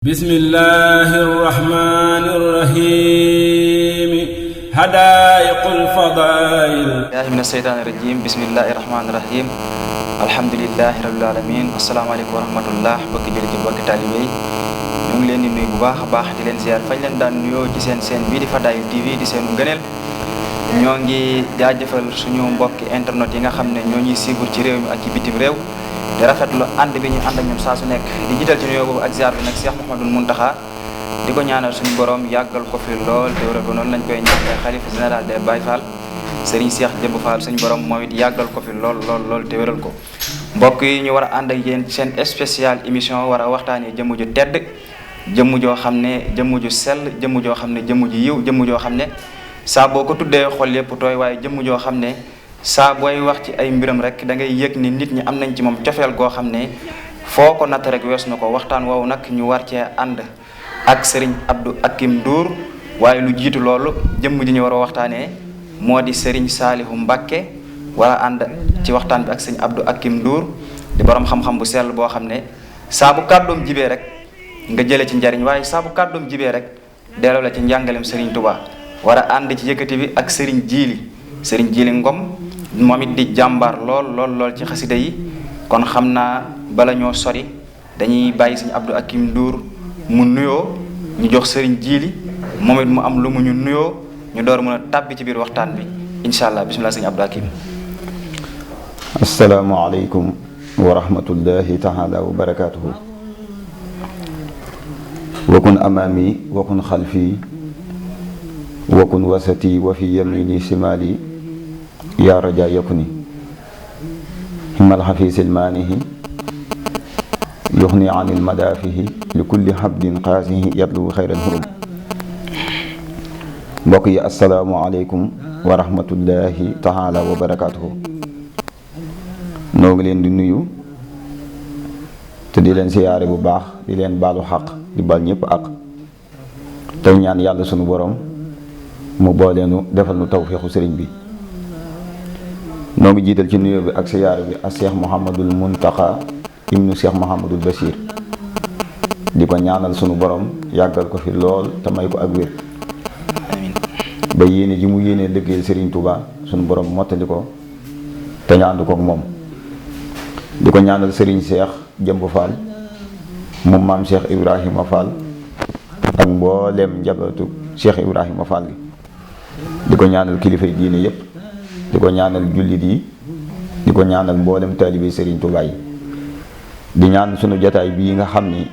bismillahi irrahmani irrahim hadaa'iqul fadaa'il billahi mina sheytaani rajim bismillahi irrahmani irrahim alhamdulillahi rabbil alamin asalaamaaleykum wa rahmatullah bokki jullit yi bokki taalibe yi ñu ngi leen di nuyu bu baax a baax di leen ziar fañ leen daan nuyoo ci seen bii di Fadaa'il TV di seen ngëneel ñoo ngi jaajëfal suñu mbokki internet yi nga xam ne ñoo ñuy suivre ci réew mi ak ci bitim réew di rafetlu ànd bi ñu ànd ak ñoom saa su nekk di jiital ci nuyoo boobu ak ziar bi nag Cheikh Mouhamadoul Mountakha di ko ñaanal suñu borom yàggal ko fi lool te wéral ko noonu lañ koy ñaanal xalifa général des Baye Fall Serigne Cheikh Jëmb Fall suñu borom moom it yàggal ko fi lool te wéral ko. mbokk yi ñu war a ànd ak yéen seen spécial émission war a waxtaanee jëmm ju tedd jëmm joo xam ne jëmm ju sell jëmm joo xam ne jëmm ju yiw jëmm joo xam ne saa boo ko tuddee xol yépp tooy waaye jëmm joo xam ne saa booy wax ci ay mbiram rek da ngay yëg ni nit ñi am nañ ci moom cofeel goo xam ne foo ko natt rek wees na ko waxtaan woowu nag ñu war cee ànd ak Serigne Abdou Hakim Ndour waaye lu jiitu loolu jëmm ji ñu war a waxtaanee moo di Serigne Saliou Mbacké wala ànd ci waxtaan bi ak Serigne Abdou Hakim Ndour di borom xam-xam bu sell boo xam ne saa bu kàddoom jibee rek nga jëlee ci njariñ waaye saa bu kàddoom jibee rek delloo la ci njàngalem Serigne Touba war a ànd ci yëkkati bi ak Serigne Djili Ngom moom it di jàmbaar lool ci xasida yi kon xam naa bala ñoo sori dañuy bàyyi Serigne Abdou Hakim Ndour mu nuyoo ñu jox Serigne Djili moom it mu am lu mu ñu nuyoo ñu door mën a tàbbi ci biir waxtaan bi incha allah bisimilah Serigne Abdou Hakim. asalaamaaleykum wa rahmatullahi taala wa barakaatuhu. wakun amaami wakun xalfi wakun wasati wa fi yamini simali yaa raja yakuni himal xafiisil maanihi yuxni anil madaafihi li kulli xabdin qaasihi yatlu xayral hurum. mbokk yi asalaamualeykum wa rahmatullahi taala wa barakaatuhu. noo ngi leen di nuyu te di leen siyaare bu baax di leen baalu xaq di bal ñëpp ak tey ñaan yàlla sunu borom mu booleenu defal nu tawféexu sëriñ bi. noo ngi jiital ci nuyoo bi ak siyaare bi ak Cheikh Mouhamadoul Mountakha ibnu Cheikh Mouhamadoul Bachir di ko ñaanal sunu borom yàggal ko fi lool te may ko ak wér ba yéene ji mu yéenee liggéeyal Serigne Touba sunu borom mottali ko te ñu ànd ko ak moom. di ko ñaanal Serigne Cheikh Jëmb Fall moom maam Cheikh Ibrahima Fall ak mbooleem njabootu Cheikh Ibrahima Fall gi di ko ñaanal kilifay diine yépp di ko ñaanal jullit yi di ko ñaanal mboolem taalibe Serigne Touba yi di ñaan sunu jotaay bii nga xam ni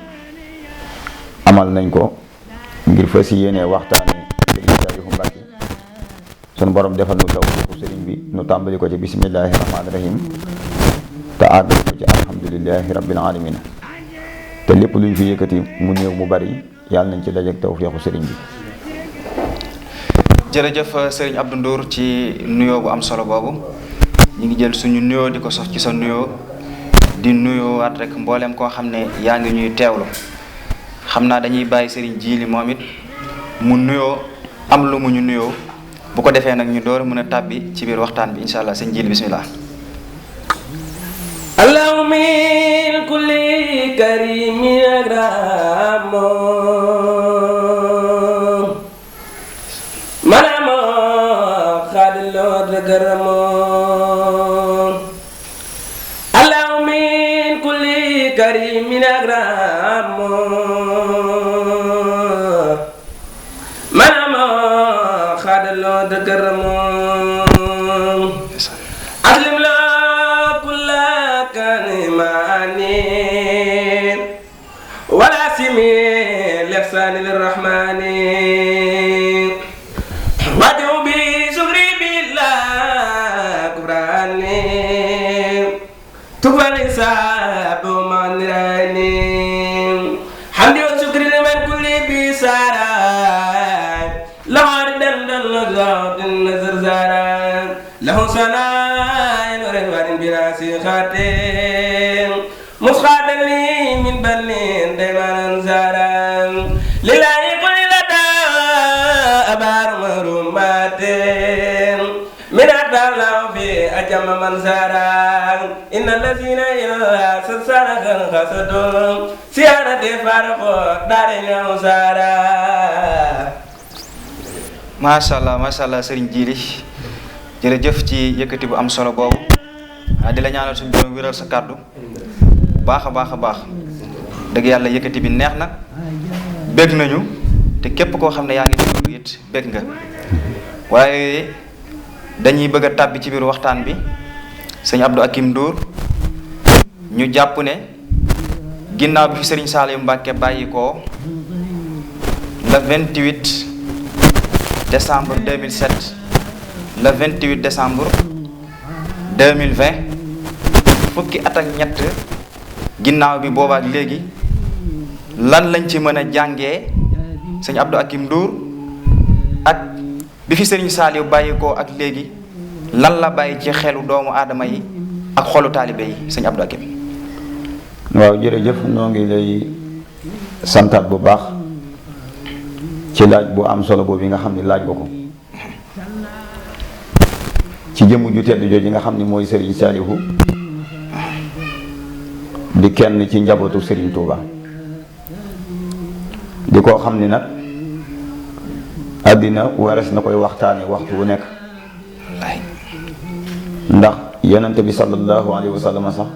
amal nañ ko ngir fas yéenee waxtaane Serigne Saliou Mbacké sunu borom defal nu tawfiiqu Serigne bi nu tàmbali ko ci bismillahi rahmaani rahim te àggal ko ci alhamdulillahi rabbil alamin te lépp luñ fi yëkkati mu néew mu bari yàlla nañ ci dajeek tawfiixu Serigne bi. jërëjëf Serigne Abdou Ndour ci nuyoo bu am solo boobu ñu ngi jël suñu nuyoo di ko sox ci sa nuyoo di nuyoowaat rek mboolem koo xam ne yaa ngi ñuy teewlu xam naa dañuy bàyyi Serigne Djili moom it mu nuyoo am lu mu ñu nuyoo bu ko defee nag ñu door mën a tàbbi ci biir waxtaan bi incha allah Serigne Djili bismillah. allahumma min kulli karimin akramo manamo khadilo dagaramo allahumma min kulli karimin akramo manamo khadilo dagaramo ولا سمي لسان للرحمن وادعو بسكري بالله كبراني تقبل حساب من راني حمدي وشكري لمن كل بسارة لغار دندن لغات النزر زارا له سناء ورهوان براسي خاتم مسخادا لي من بنين ديوانا زارا لله كل لدى أبار مرمات من أدار له في جم من زارا إن الذين إلى سرسان خسدوا سيارة فارقوا دارين أوسارا. macha allah Serigne Djily jërëjëf ci yëkkati bu am solo boobu di la ñaanal suñu borom wéral sa kàddu baax a baax dëgg yàlla yëkkati bi neex na bég nañu te képp koo xam ne yaa ngi déglu it bég nga waaye dañuy bëgg a tàbbi ci biir waxtaan bi sëñ Abdou Hakim Ndour ñu jàpp ne ginnaaw bi fi Serigne Saliou Mbacké bàyyi ko le 28 décembre 2007 le 28 décembre 2020 fukki at ak ñett ginnaaw bi boobaak léegi lan lañ ci mën a jàngee sëñ Abdou Hakim Ndour ak bi fi Serigne Saliou bàyyi ko ak léegi lan la bàyyi ci xelu doomu aadama yi ak xolu taalibe yi sëñ Abdou Hakim. waaw jërëjëf noo ngi lay santaat bu baax ci laaj bu am solo boobu yi nga xam ne laaj nga ko ci jëmm ju tedd jooju nga xam ne mooy Serigne Saliou di kenn ci njabootu Serigne Touba di koo xam ni nag àddina wares na koy waxtaane waxtu wu nekk ndax yonente bi sallallahu alayhi wa sallam sax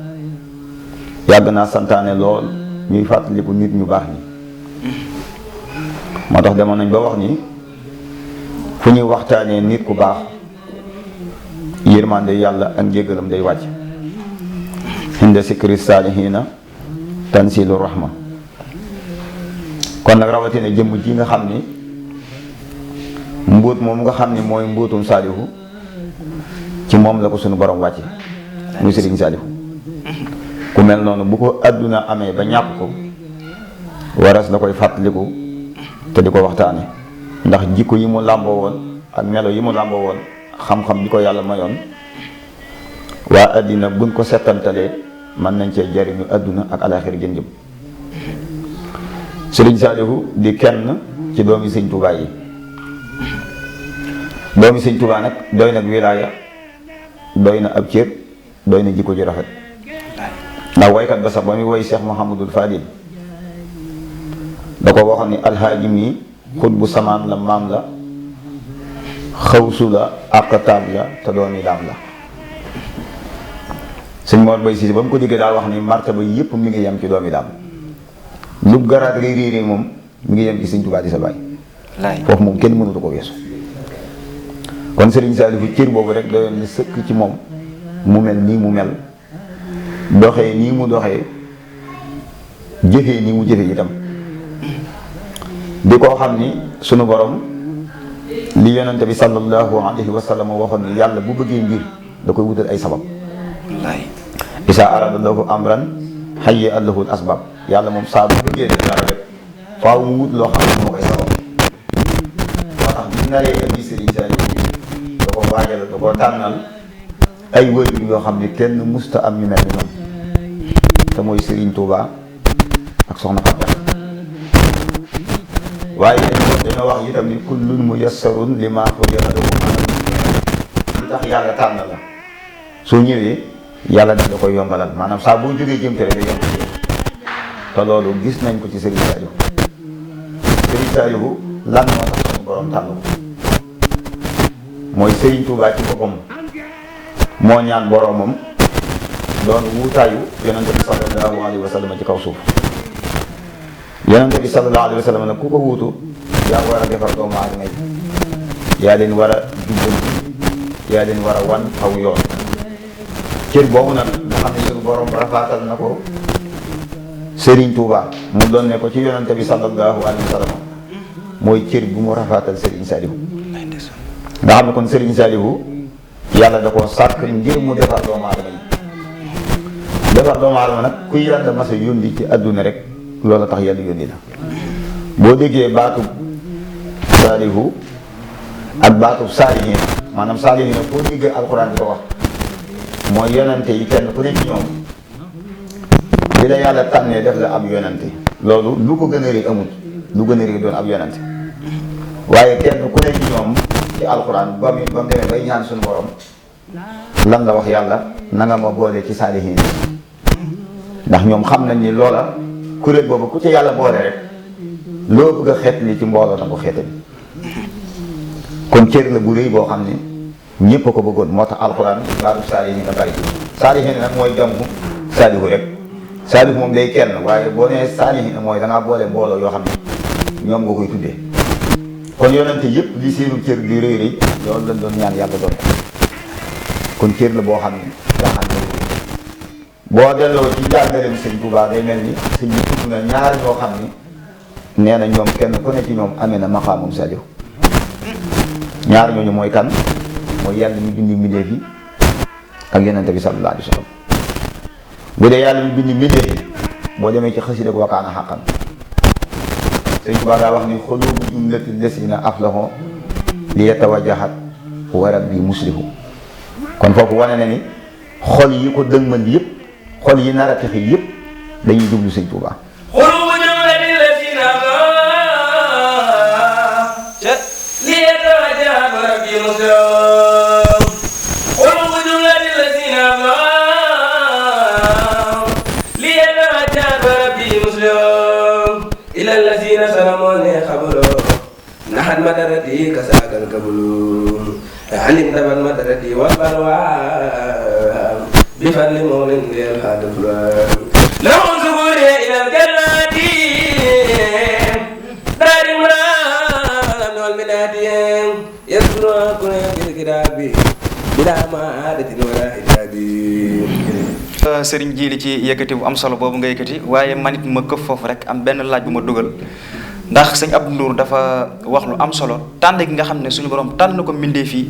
yàgg naa santaane lool ñuy fàttaliku nit ñu baax ñi moo tax demoon nañ ba wax ni fu ñuy waxtaanee nit ku baax yërmande yàlla ak njéggalam day wàcc inda sikri saalihiina tanzilu rahma kon nag rawatina jëmm ji nga xam ni mbóot moom nga xam ni mooy mbóotum Saliou ci moom la ko sunu borom wàcce muy Serigne Saliou ku mel noonu bu ko àdduna amee ba ñàkk ko waras la koy fàttaliku te di ko waxtaane ndax jikko yi mu làmboo woon ak melo yi mu làmboo woon xam-xam bi ko yàlla mayoon waa àddina buñ ko settantalee mën nañ cee jariñu àdduna ak alaaxira gën jëm Serigne Saliou di kenn ci doomi Sëñ Tuubaa yi doomi Sëñ Tuubaa nag doy na wilaaya doy na ab cër doy na jikko ju rafet ndax waykat ba sax ba muy woy Cheikh Mouhamadul Fadil da ko waxoon ni alxaaji mi xut bu samaan la maam la xawsu la aqtaab la te doomi daam la sëñ Mor Bay Siise ba mu ko diggee daal wax ni martaba yépp mi ngi yem ci doomi daam lu garaat ngay réerée moom mi ngi yem ci Sëñ Tuubaa di sa baay foofu moom kenn mënatu ko weesu kon Serigne Saliou cër boobu rek doyoon na sëkk ci moom mu mel nii mu mel doxee nii mu doxee jëfee nii mu jëfee itam di koo xam ni sunu borom li yonente bi sallallahu alayhi wa sallam waxoon ni yàlla bu bëggee mbir da koy wutal ay sabab isa arada lahu amran hayya allahu al asbab yàlla moom saa bu bëggee def dara rek faaw mu wut loo xam ne moo koy sabab moo tax bu naree indi Serigne Saliou da ko waajal da ko tànnal ay wëyul yoo xam ne kenn musta am ñu mel ni ñoom te mooy Serigne Touba ak soxna Fatou waaye dañoo wax itam ni kullun muyassarun lima xudiya lahu li tax yàlla tànn la soo ñëwee yàlla daf la koy yombalal maanaam saa boo jógee jëm te rek day yomb te loolu gis nañ ko ci Serigne Saliou Serigne Saliou lan moo tax suñu borom tànn ko mooy Serigne Touba ci boppam moo ñaan boromam doon wuutaayu yonente bi sallallahu alayhi wa sallam ci kaw suuf yonente bi sallallahu alayhi wa sallam nag ku ko wuutu yaa war a defar doomu aadama yi yaa leen war a jubbanti yaa leen war a wan aw yoon cër boobu nag nga xam ne suñu borom rafaatal na ko Serigne Touba mu doon ne ko ci yonente bi sallallahu alayhi wa sallam mooy cër bu mu rafaatal Serigne Saliou nga xam ne kon Serigne Saliou yàlla da koo sàkk ngir mu defar doomu aadama yi defar doomu aadama nag kuy yàlla masa yónni ci àdduna rek loolu tax yàlla yónni la boo déggee baatub Saliou ak baatub saalihiin maanaam saalihiin foo déggee alxuraan di ko wax mooy yonante yi kenn ku nekk ñoom bi la yàlla tànnee def la ab yonante loolu lu ko gën a rëy amul lu gën a rëy doon ab yonante waaye kenn ku nekk ñoom ci alxuraan ba mu demee bay ñaan suñu borom lan la wax yàlla na nga ma boole ci saalihiin ndax ñoom xam nañ ni loola kuréel boobu ku ci yàlla boole rek loo bëgg a xeetli ci mbooloo na ko xeetali kon cër la bu rëy boo xam ne ñëpp a ko bëggoon moo tax alxuraan baatu saalihiin a bari saalihiin nag mooy jàmbu saalihu rek saalihu moom day kenn waaye boo nee saalihiin mooy da ngaa boole mbooloo yoo xam ne ñoom nga koy tuddee kon yonente yëpp li seenu cër di rëy rëy loolu lañ doon ñaan yàlla doon kon cër la boo xam ne yaakaar ne boo delloo ci jàngaleem sëñ Tuubaa day mel ni sëñ bi tudd na ñaar ñoo xam ni nee na ñoom kenn ku ne ci ñoom amee na maqaamum saalihu ñaar ñooñu mooy kan mooy yàlla mi bindi mbindeef yi ak yonente bi sallallahu alayhi wa sallam bu dee yàlla mi bindi mbindeef yi boo demee ci xasida ak wakaana xaqan sëñ Tuubaa daa wax ni xulubu jumlati lesina aflahu li yatawajjahat wa rabbi muslihu kon foofu wane na ni xol yi ko dëgmal yëpp xol yi nar a texe yëpp dañuy jublu sëñ Tuubaa إلى الذين سلموني خبروا نحن مدرتي كساك القبل عن النبى المدرتي والبلوى بفضل مؤمن للهاتف لهم زبوري إلى الجنات دار مراد والمناد يذكرون كل الكتاب بلا معادة ولا حجاب sëriñ Jili ci yëkkati bu am solo boobu nga yëkkati waaye man it ma këf foofu rek am benn laaj bu ma dugal ndax sëñ Abdou Ndour dafa wax lu am solo tànn gi nga xam ne suñu borom tànn ko mbindee fii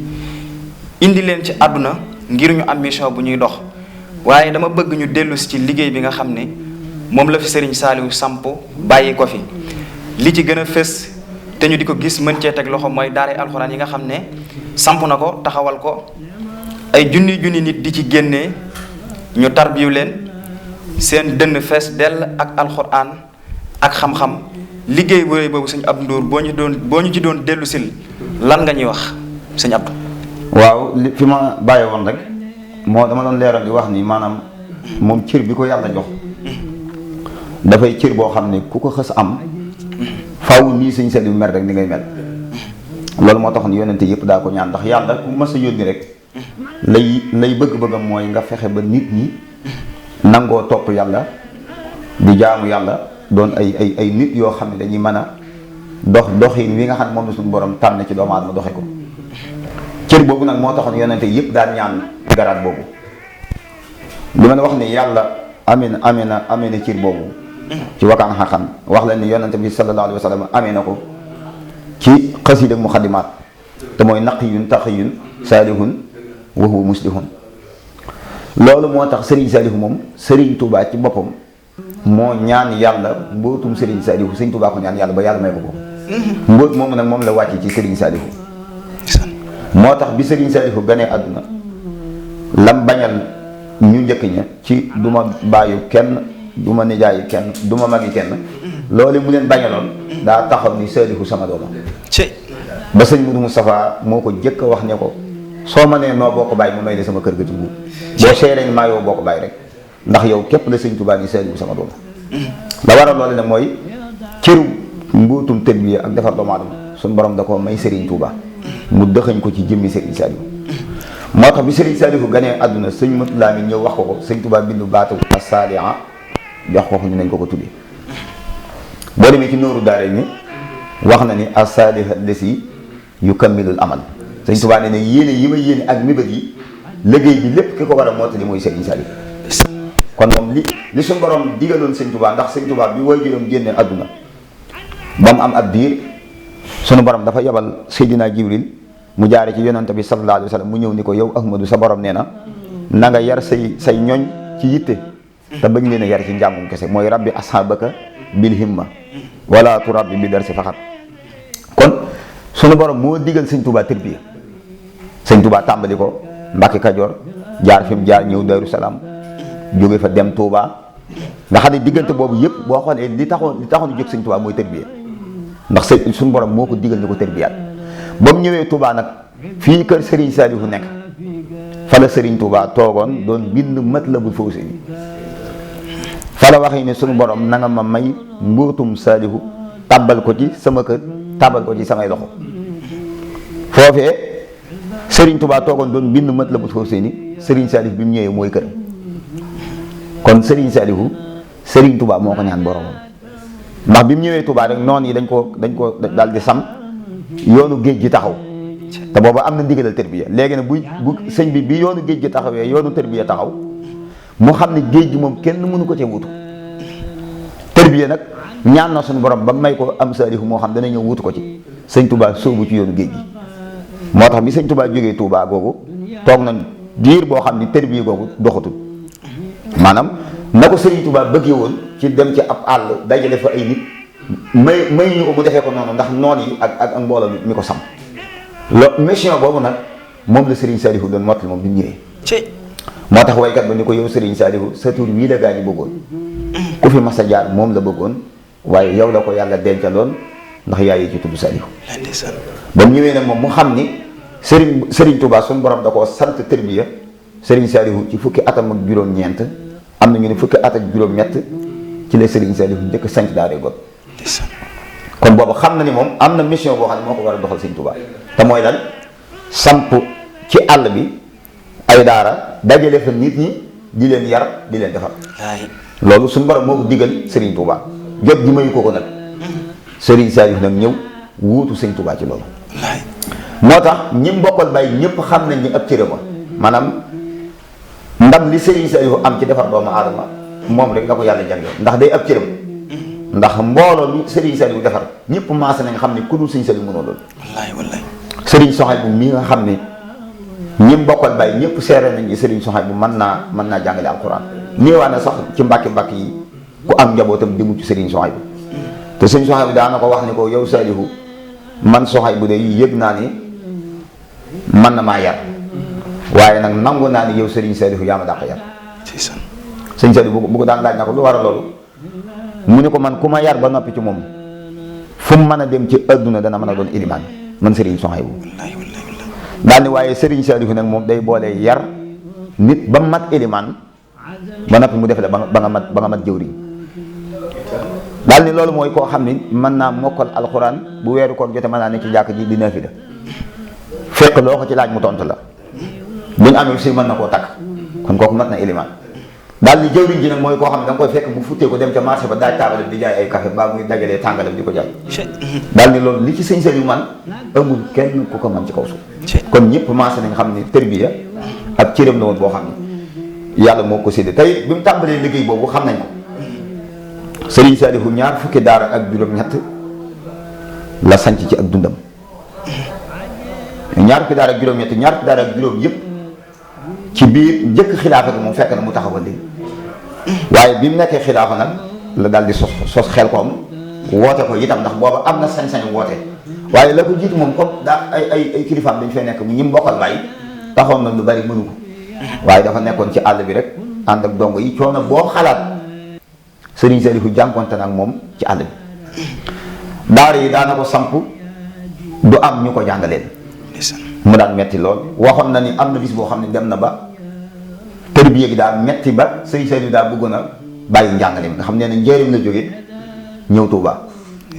indi leen ci àdduna ngir ñu am mission bu ñuy dox waaye dama bëgg ñu dellu si ci liggéey bi nga xam ne moom la fi sëriñ Saliou samp bàyyi ko fi li ci gën a fës te ñu di ko gis mën cee teg loxo mooy daara alxuraan yi nga xam ne samp na ko taxawal ko ay junni nit di ci génnee ñu tarbiyu leen seen dënn fees dell ak alxuraan ak xam-xam liggéey bu rëy boobu sëñ Abdou Ndour boo ñu ci doon dellu sil lan nga ñuy wax sëñ Abdou. waaw li fi ma bàyyi woon rek moo dama doon leeral di wax ni maanaam moom cër bi ko yàlla jox dafay cër boo xam ne ku ko xës am faaw nii sëñ Saliou mel rek ni ngay mel loolu moo tax ni yonente yëpp daa ko ñaan ndax yàlla ku mas a yónni rek lay bëgg-bëggam mooy nga fexe ba nit ñi nangoo topp yàlla di jaamu yàlla doon ay nit yoo xam ne dañuy mën a doxin wi nga xam ne moom la suñu borom tànn ci doomu aadama doxe ko cër boobu nag moo taxoon yonente yëpp daan ñaan garaat boobu li ma wax ne yàlla amee na cër boobu ci wakaan xaqan wax leen ni yonente bi sallallahu alayhi wa sallam amee na ko ci xasiid ak muxaddimaat te mooy naqiyun taqiyun saalihun wa huwa muslihun loolu moo tax Serigne Saliou moom Serigne Touba ci boppam moo ñaan yàlla mbootum Serigne Saliou Serigne Touba ko ñaan yàlla ba yàlla may ko mbóot moomu nag moom la wàcc ci Serigne Saliou moo tax bi Serigne Saliou ganee àdduna lam bañal ñu njëkk ña ci du ma bàyyu kenn du ma nijaayu kenn du ma magi kenn loolu mu leen bañaloon daa taxaw ni Saliou sama dooma ba sëñ Moudou Moustapha moo ko jëkk a wax ne ko soo ma nee noo boo ko bàyyi mu may de sama kër ga ci buub boo seeree ni maa yow boo ko bàyyi rek ndax yow képp la sëñ Touba ni Saliou sama doom la waral loolu nag mooy cëru mbuutum tërbiya ak defar doomu aadama suñu borom da ko may Serigne Touba mu dëxañ ko ci jëmmi Serigne Saliou moo tax bi Serigne Saliou ganee àdduna sëñ Mat Lamin ñëw wax ko sëñ Touba bindu baatu as-Saliha jox ko ñu nañ ko tuddee boo demee ci nooru daare ni wax na ni as-Saliha lesi yukammilul amal sëñ Touba ne ne yéene yi ma yéene ak mébét yi liggéey bi lépp ki ko war a mottali mooy Serigne Saliou kon moom li suñu borom digaloon sëñ Touba ndax sëñ Touba bi waajuram génne àdduna ba mu am ab diir sunu borom dafa yebal Seydina Jibril mu jaare ci yonante bi sallallahu alayhi wa sallam mu ñëw ni ko yow Ahmadou sa borom nee na nga yar say ñoñ ci yitte te bañ leen a yar ci njàngum kese mooy rabbi ashabaka bil himma wala turabbi bi dar si faxat kon sunu borom moo digal sëñ Touba tërbiya sëñ Touba tàmbali ko Mbàkke Kajoor jaar fi mu jaar ñëw Daaru Salaam jóge fa dem Touba nga xam ne diggante boobu yëpp boo xoolee li taxoon jóg sëñ Touba mooy tërbiya ndax suñu borom moo ko digal ni ko tërbiyaat ba mu ñëwee Touba nag fii kër Serigne Saliou nekk fa la Serigne Touba toogoon doon bind Matlabul Fawzayni fa la waxee ne sunu borom na nga ma may mbóotum Saalihu tàbbal ko ci sama kër tàbbal ko ci samay loxo foofee Serigne Touba toogoon doon bind Matlabul Fawzayni Serigne Saalihu bi mu ñëwee mooy kër kon Serigne Saalihu Serigne Touba moo ko ñaan boromam ndax bi mu ñëwee Touba rek noonu yi dañ ko daal di sam yoonu géej gi taxaw te booba am na ndigalal tërbiya léegi nag bu sëñ bi yoonu géej gi taxawee yoonu tërbiya taxaw mu xam ne géej gi moom kenn mënu ko cee wutu tërbiya nag ñaan na suñu borom ba may ko am Saalihu moo xam dana ñëw wutu ko ci sëñ Touba sóobu ci yoonu géej gi moo tax bi sëñ Touba jógee Touba googu toog nañ diir boo xam ne tërbiya googu doxatul maanaam na ko Sëriñ Touba bëggee woon ci dem ci ab àll dajale fa ay nit may ñu ko mu defee ko noonu ndax noon yi ak mbooloo mi ko sam mission boobu nag moom la Serigne Saalihu doon mottali moom bi mu ñëwee moo tax waykat ba ni ko yow Serigne Saalihu sa tur wii la gaa ñi bëggoon ku fi mas a jaar moom la bëggoon waaye yow la ko yàlla dencaloon ndax yaay ci tudd Saalihu ba mu ñëwee nag moom mu xam ni Serigne Touba suñu borom da koo sant tërbiya Serigne Saalihu ci fukki atam ak juróom-ñeent am na ñu ne fukki at ak juróom-ñett ci la Serigne Saalihu njëkk sanc Daaray Got kon boobu xam na ni moom am na mission boo xam ne moo ko war a doxal Serigne Touba te mooy lan samp ci àll bi ay daara dajale fa nit ñi di leen yar di leen defar loolu suñu borom moo ko digal Serigne Touba jot gi mayu ko nag Serigne Saalihu nag ñëw wuutu Serigne Touba ci loolu moo tax ñi mbokkal bàyyi ñëpp xam nañ ni ab cëram maanaam ndam li Serigne Saalihu am ci defar doomu aadama moom rek la ko yàlla jagleel ndax day ab cëram ndax mbooloo mi Serigne Saalihu defar ñëpp maase nañ xam ne ku dul Serigne Saalihu mënoo loolu wallaay Serigne Soxaybu mi nga xam ne ñi mbokkal bàyyi ñëpp seere nañ ci Serigne Soxaybu mën naa jàngale alxuraan néewaa na sax ci mbàkki yi ku am njabootam di mucc Serigne Soxaybu te Serigne Soxaybu daana ko wax ni ko yow Saalihu man Soxaybu de yëg naa ni mën na maa yar waaye nag nangu naa ni yow Serigne Saalihu yaa ma dàq yar Serigne Saalihu bu ko daan laaj na ko lu war a loolu mu ne ko man ku ma yar ba noppi ci moom fu mu mën a dem ci adduna dana mën a doon ilimaan man Serigne Soxaybu daal ni waaye Serigne Saalihu nag moom day boole yar nit ba mat ilimaan ba noppi mu def la ba nga mat jëwriñ daal ni loolu mooy koo xam ni mën naa mokkal alxuraan bu weeru koor jote mën naa ne ci jàkk ji di naafila fekk loo ko ci laaj mu tontu la buñ amee si mën na koo takk kon kooku mat na ilimaan daal ni jëwriñ ji nag mooy koo xam ne da nga koy fekk mu futtee ko dem ca marché ba daaj taabalam di jaay ay café baa muy dajalee tàngalam di ko jaay daal ni loolu li ci sëñ Saalihu man amul kenn ku ko man ci kaw suuf kon ñëpp marché nañ xam ne tërbiya ak cëram la woon boo xam ne yàlla moo ko séddee tey bi mu tàmbalee liggéey boobu xam nañ ko Serigne Saalihu ñaar fukki daara ak juróom-ñett la sanc ci ak dundam ñaar fukki daara ak juróom-ñett ñaar fukki daara ak juróom yëpp ci biir njëkk xilaafa gi moom fekk na mu taxawal léegi waaye bi mu nekkee xilaafa nag la daal di sos Xelkom woote ko itam ndax booba am na sañ-sañu woote waaye la ko jiitu moom comme daa ay kilifaam dañ fay nekk ñi mbokkal bàyyi taxoon na lu bari mënu ko waaye dafa nekkoon ci àll bi rek ànd ak dongo yi coono boo xalaat Serigne Saalihu jànkonte nag moom ci àll bi daara yi daana ko samp du am ñu ko jàngaleen mu daan metti lool waxoon na ni am na bis boo xam ne dem na ba tërbiya gi daa metti ba Serigne Saalihu daa bëggoon a bàyyi njàngale mi nga xam ne ne njëriñ la jóge ñëw Tuuba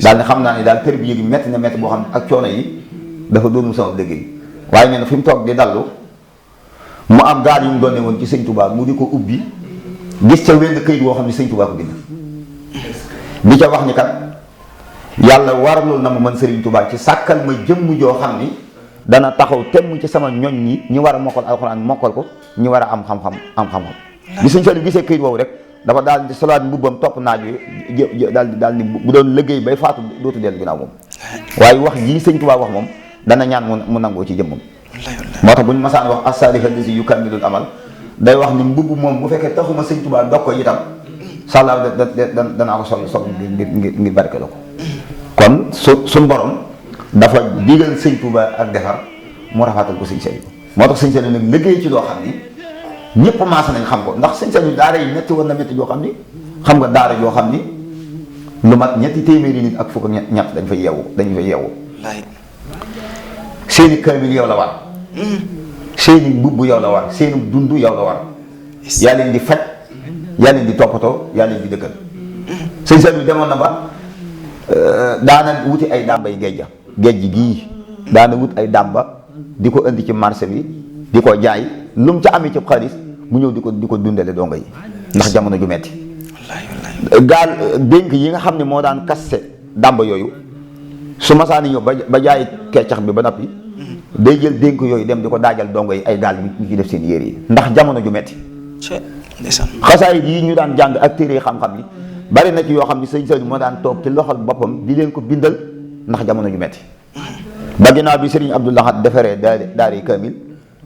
daal ne xam naa ne daal tërbiya gi metti na metti boo xam ne ak coono yi dafa doonu sama liggéey waaye nee na fi mu toog di dallu mu am gaal yu mu doon ne woon ci sëñ Tuuba mu di ko ubbi gis ca wenn këyit woo xam ne sëñ Tuuba ko bind di ca wax ni kat yàlla waraloon na ma man Serigne Touba ci sàkkal ma jëmm joo xam ni dana taxaw temm ci sama ñoñ ñi war a mokkal alxuraan mokkal ko ñi war a am xam-xam bi sëñ Saalihu gisee këyit woowu rek dafa daal di solaat mbubbam topp naaj wi daal ni bu doon liggéey bay faatu dootu dellu ginnaaw moom waaye wax jii sëñ Touba wax moom dana ñaan mu nangoo ci jëmmam moo tax bu ñu masaan wax as-saalihu allazi yukammilul amal day wax ni mbubb moom bu fekkee taxuma sëñ Touba dog ko itam sàllaaw danaa ko sol ngir barke la ko kon suñ borom dafa digal sëñ Touba ak defar mu rafetal ko sëñ Saalihu moo tax sëñ Saalihu nag liggéey ci loo xam ni ñëpp maasa nañ xam ko ndax sëñ Saalihu daara yi metti woon na metti joo xam ni xam nga daara joo xam ni lu mat ñetti téeméeri nit ak fukk ak ñett dañ fa yeewu seeni kaamil yow la war seeni mbubb yow la war seeni dund yow la war yaa leen di faj yaa leen di toppatoo yaa leen di dëkkal sëñ Saliou demoon na ba daana wuti ay dàmbay géej gii daana wut ay dàmba di ko indi ci marché bi di ko jaay lu mu ca amee ci xaalis mu ñëw di ko dundale dongo yi ndax jamono ju metti gaal dénk yi nga xam ne moo daan kaste dàmba yooyu su masaani ñëw ba jaay keccax bi ba noppi day jël dénk yooyu dem di ko daajal dongo yi ay gaal ñu ci def seen yére yi ndax jamono ju metti xasaayid yi ñu daan jàng ak téere xam-xam yi bari na ci yoo xam ne sëñ Saliou moo daan toog ci loxol boppam di leen ko bindal ndax jamono ju metti ba ginnaaw bi Serigne Abdou Lahad defaree daari kamil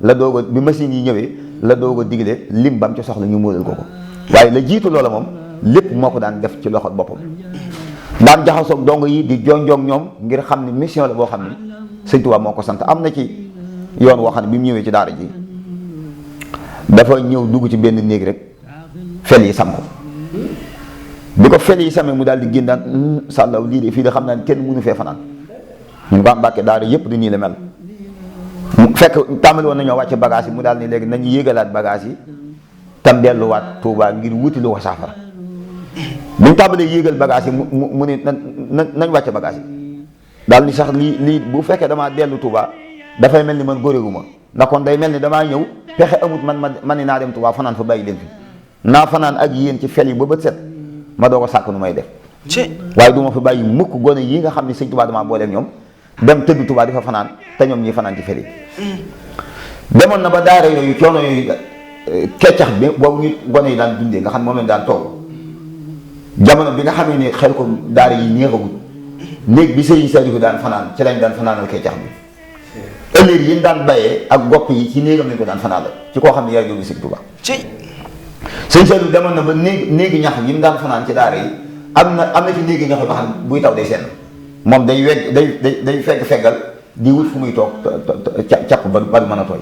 la doog a bi machine yi ñëwee la doog a digle lim bam ci soxla ñu móolal ko waaye la jiitu loola moom lépp moo ko daan def ci loxol boppam daan jaxasoog dongo yi di jonjoog ñoom ngir xam ne mission la boo xam ne sëñ Tuubaa moo ko sant am na ci yoon woo xam ne bi mu ñëwee ci daara ji dafa ñëw dugg ci benn néeg rek fel yi sam ko bi ko fel yi samee mu daal di génn daan sàllaw lii de fii de xam naa ne kenn mënu fee fanaan ñun ko am Mbàkke daara yëpp di nii la mel fekk tàmbali woon nañoo wàcce bagage yi mu daal ni léegi nañu yéegalaat bagage yi tam delluwaat Tuubaa ngir wuti lu ko saafara bu ñu tàmbalee yéegal bagage yi mu ne nañ wàcce bagage yi daal ni sax lii bu fekkee damaa dellu Tuubaa dafay mel ni man góorewuma ndax kon day mel ni damaa ñëw pexe amut man ni naa dem Tuubaa fanaan fa bàyyi leen fi naa fanaan ak yéen ci fel yi ba bët set ma doo ko sàkk nu may def waaye du ma fa bàyyi mukk gone yi nga xam ne sëñ Tuubaa damaa booleeg ñoom dem tëdd Tuubaa di fa fanaan te ñoom ñi fanaan ci fel yi demoon na ba daara yooyu coono yooyu keccax bi boobu ñu gone yi daan dundee nga xam ne moom leen daan toog jamono bi nga xamee ne xel ko daara yi neexagul néeg bi sëriñ Saliou daan fanaan ci lañ daan fanaanal keccax bi ëllëg yi ñu daan bayee ak gopp yi ci néegam lañ ko daan fanaanal ci koo xam ne yaay doomu sëñ Tuubaa sëñ Saliou demoon na ba néegi ñax yi mu daan fanaan ci daara yi am na ci néegi ñax yi ba xam buy taw day senn moom day wegg day feggal di wut fu muy toog càpp ba mën a tooy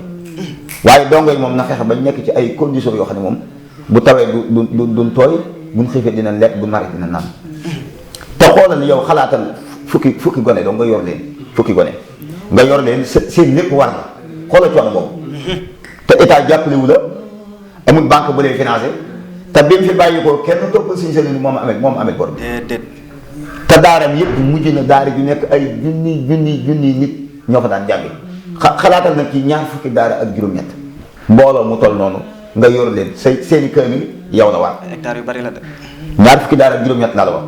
waaye dongo yi moom na fexe ba nekk ci ay conditions yoo xam ne moom bu tawee duñ tooy buñ xiifee dina lekk bu mari dina naan te xoolal yow xalaatal fukki gone doo nga yor leen fukki gone nga yor leen seen lépp war la xoolal coono boobu te état jàppalewu la amul banque bu lay financé te bi mu fi bàyyi ko kenn toppal Sëñ Saliou moom amee bor déedéet te daaram yëpp mujj na daara ju nekk ay junni nit ñoo fa daan jàngi xalaatal nag ci ñaar fukki daara ak juróom-ñett mbooloo mu toll noonu nga yor leen seeni kaamil yow la war hectare yu bari la de ñaar fukki daara ak juróom-ñett laa la wax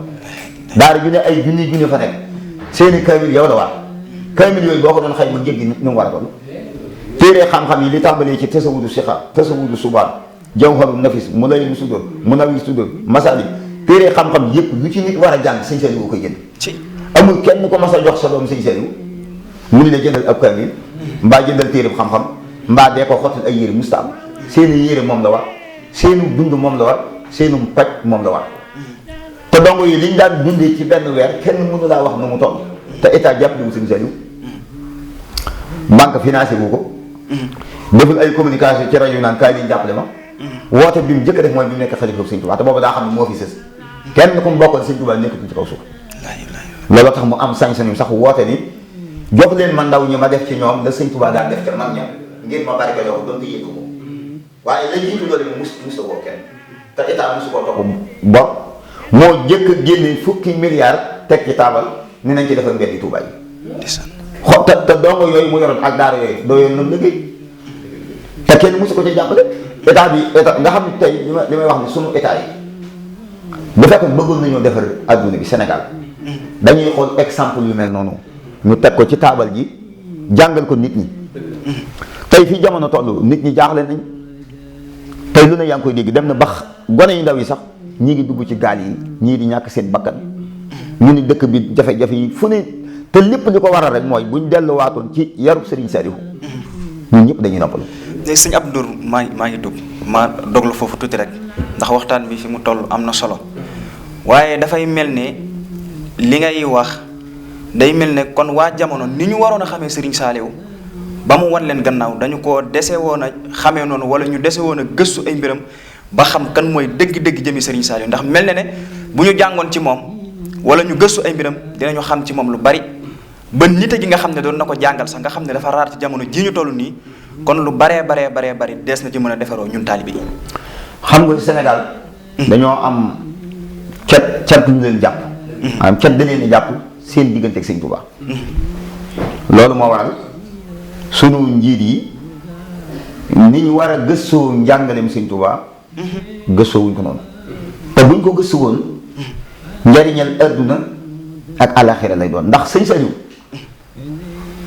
daara ju ne ay junni fa nekk seeni kaamil yow la war kaamil yooyu boo ko doon xayma njëg gi nu mu war a toll téere xam-xam yi li tàmbalee ci tasawudu sixa tasawudu subaan jawharu nafis mu lay sudur mu nawi sudur masali téere xam-xam yëpp lu ci nit war a jàng Sëñ Saliou koy jënd amul kenn ko mas a jox sa doom Sëñ Saliou mu ni la jëndal ab kaamil mbaa jëndal téere xam-xam mbaa dee ko xottal ay yére musta am seeni yére moom la war seenu dund moom la war seenu paj moom la war te dongo yi liñ daan dundee ci benn weer kenn mënu laa wax nu mu toll te état jàppale wu Sëñ Saliou banque financé wu ko deful ay communication ci rajo naan kaay liñ jàppale ma woote bi mu njëkk a def mooy bi mu nekk xalifa Sëñ Tuubaa te boobu daa xam ne moo fi sës kenn ku mu bokkal Sëñ Tuubaa nekkatul ci kaw suuf loolu tax mu am sañ-sañu sax woote ni jox leen ma ndaw ñi ma def ci ñoom la Sëñ Tuubaa daan def ca mag ña ngir ma barke loo ko doon di yëg ko waaye la jiitu loolu mu musta woo kenn te état musu koo topp bor moo jëkk a génne fukki milliards teg ci taabal ni nañ ci defar mbeddi Tuubaa yi te dongo yooyu mu yoroon ak daara yooyu doo yoon noonu liggéey te kenn musu ko ci jàppale état nga xam ne tey li may wax ni sunu état yi bu fekkoon bëggoon nañoo defar adduna bi Sénégal dañuy xool exemple yu mel noonu ñu teg ko ci taabal ji jàngal ko nit ñi tey fii jamono toll nit ñi jaaxle nañ tey lu ne yaa ngi koy dégg dem na bax gone yu ndaw yi sax ñii ngi dugg ci gaal yi ñii di ñàkk seen bakkan ñu ni dëkk bi jafe-jafe yi fu ne te lépp li ko waral rek mooy buñ delluwaatoon ci yarub Serigne Saliou ñun ñëpp dañuy noppalu. léegi sëñ Abdou Ndour maa ngi dugg ma doglu foofu tuuti rek ndax waxtaan bi fi mu toll am na solo waaye dafay mel ne li ngay wax day mel ne kon waa jamono ni ñu waroon a xamee Serigne Saliou ba mu wan leen gannaaw dañu ko dese woon a xamee noonu wala ñu dese woon a gëstu ay mbiram ba xam kan mooy dëgg-dëgg jëmi Serigne Saliou ndax mel na ne bu ñu jàngoon ci moom wala ñu gëstu ay mbiram dinañu xam ci moom lu bari ba nite gi nga xam ne doon na ko jàngal sax nga xam ne dafa raar ci jamono ji ñu toll nii kon lu baree bari dees na ci mën a defaroo ñun taalibe yi. xam nga Sénégal dañoo am cat ñu leen jàpp. am cat da leen di jàpp seen diggante ak Sëñ Tuubaa. loolu moo waral sunu njiit yi ni ñu war a gëstoo njàngaleem Sëñ Tuubaa gëstoo wuñ ko noonu te buñ ko gëstu woon njariñal adduna ak alaxira lay doon ndax sëñ Saliou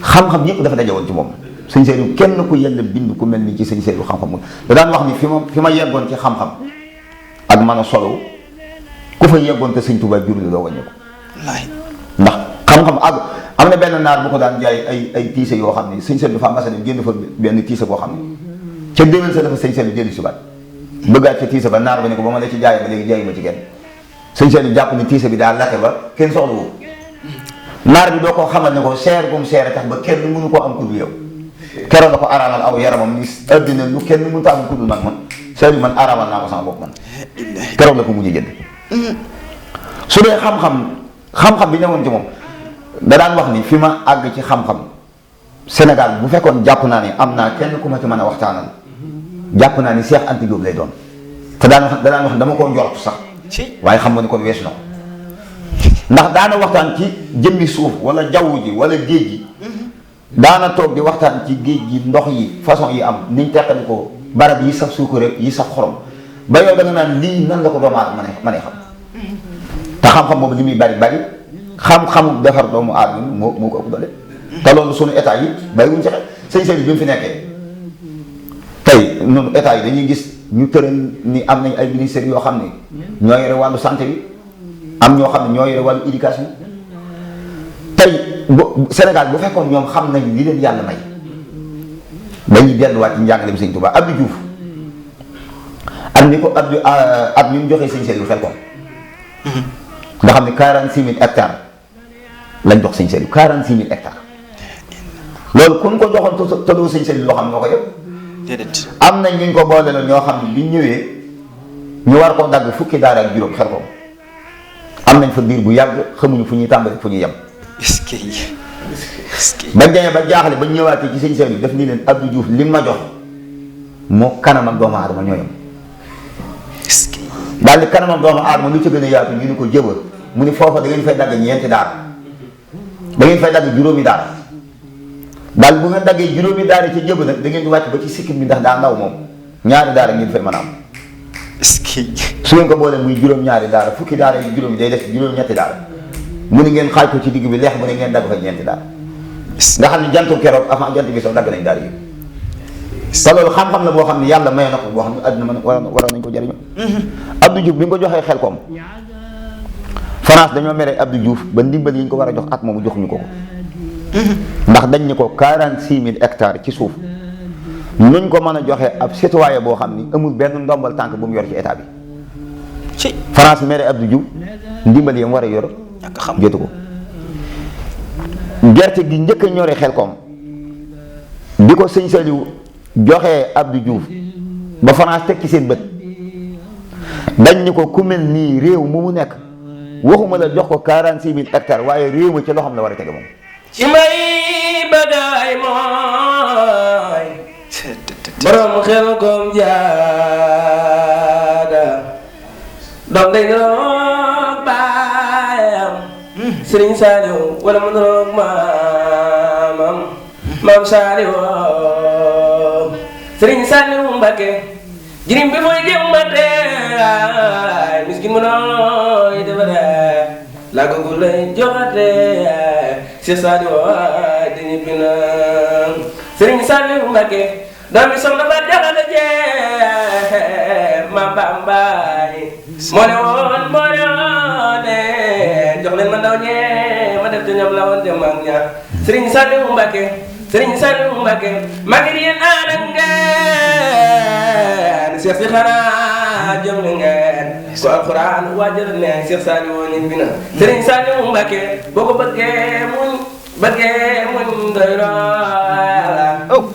xam-xam yëpp dafa dajewoon ci moom. sëñ Saliou kenn ku yàlla bind ku mel ni ci sëñ Saliou xam-xam da daan wax ni fi ma yeggoon ci xam-xam ak mën a solo ku fa yeggoon te Sëñ Tuubaa jur la doo wàññi ko ndax xam-xam ak am na benn naar bu ko daan jaay ay tiise yoo xam ne sëñ Saliou dafa mas a dem génn fa benn tiise boo xam ne ca déwén sa dafa sëñ Saliou dellu si baat bëggaat ca tiise ba naar ba ne ko ba ma la ci jaayee ba léegi jaayu ma ci kenn sëñ Saliou jàpp ni tiise bi daal late ba kenn soxla wu naar bi doo ko xamal ne ko seer gum seere tax ba kenn mënu koo am ku dul yow keroog da ko araamal aw yaramam ni addina lu kenn mënu ta am ku dul man Saliou man araamal naa ko sama bopp man keroog la ko mujj jënd su dee xam-xam bi newoon ci moom da daan wax ni fi ma àgg ci xam-xam Sénégal bu fekkoon jàpp naa ni am naa kenn ku ma ci mën a waxtaanal jàpp naa ni Cheikh Anta Diop lay doon te daan wax dama koo njort sax waaye xam nga ni kon weesu na ko ndax daana waxtaan ci jëmmi suuf wala jaww ji wala géej gi daana toog di waxtaan ci géej gi ndox yi façon yi am niñ teqali ko barab yi saf suukar yi saf xorom ba yow da nga naan lii nan la ko doomu aadama mën a xam te xam-xam boobu li muy bari xam-xamu defar doomu aadama moo ko ëpp doole te loolu sunu état yi bàyyiwuñ ci xel sëñ Saliou bi mu fi nekkee tey noonu état yi dañuy gis ñu tëral ni am nañ ay ministères yoo xam ne ñoo yore wàllu santé bi am ñoo xam ne ñoo yore wàllu éducation tey Sénégal bu fekkoon ñoom xam nañ li leen yàlla may dañuy delluwaat ci njàngaleem Sëñ Tuubaa Abdou Diouf ak ni ko Abdou ñu joxee Sëñ Saliou xel ko nga xam ne 46 000 hectares lañ jox Sëñ Saliou 46 000 hectares loolu kun ko joxoon te doo Sëñ Saliou loo xam ne moo ko yëpp am nañ ñu ko boole la ñoo xam ne biñ ñëwee ñu war koo dagg fukki daara ak juróom xel ko am nañ fa diir bu yàgg xamuñu fu ñuy tàmbali fu ñuy yem bañ demee ba jaaxle bañ ñëwaatee ci Sëñ Saliou def ni leen Abdou Diouf li ma jox moo kanam ak doomu aadama ñoo yem daal di kanam ak doomu aadama lu ci gën a yaatu ñu ni ko jëbal mu ni foofa da ngeen fay dagg ñeenti daara da ngeen fay dagg juróomi daara daal bu ngeen daggee juróomi daara ci jëb nag da ngeen di wàcc ba ci sikkim bi ndax daa ndaw moom ñaari daara ngeen fay mën a am su ngeen ko boolee muy juróom-ñaari daara fukki daara yi juróomi day def juróom-ñetti daara mu ni ngeen xaaj ko ci digg bi leex mu ne ngeen dagg fa ñeenti daara nga xam ne jantu keroog avant jant bi soo dagg nañ daara yi te loolu xam-xam la boo xam ne yàlla may na ko boo xam ne àdduna mën waroon nañ ko jëriñoo Abdou Diouf bi nga ko joxee xel koom France dañoo mere Abdou Diouf ba ndimbal yi ñu ko war a jox at moomu joxuñu ko ko ndax dañ ni ko 46 000 hectares ci suuf nuñ ko mën a joxe ab citoyen boo xam ni amul benn ndombal tànk bu mu yor ci état bi France mere Abdou Diouf ndimbal yi mu war a yor jotu ko gerte gi njëkk a ñore xel koom bi ko Sëñ Saliou joxee Abdou Diouf ba France teg ci seen bët dañ ni ko ku mel nii réew mu nekk waxuma la jox ko 46 000 hectares waaye réew ma ci loo xam ne war a tege moom ci may badaay mooy borom xel kom jaaga doom day roog baayam Sëriñ Saliou wala mu roog maam Saliou Sëriñ Saliou Mbacké jirim bi mooy jëmbate ay miskin mu nooy defare la ko lay joxate si Saliou dañu bina Sëriñ Saliou Mbacké doomi soxna ba jaxate jee ma bambaay moo ne woon jox leen ma ndaw ñee ma def ci ñoom la woon dem ak ñaar Sëriñ Saliou Mbacké maa ngi yéen ànd ak ngeen Cheikh si xanaa jëm na ngeen ko alxuraan waajal ne Cheikh Saliou ñu bina Sëriñ Saliou Mbacké boo ko bëggee muñ doy loola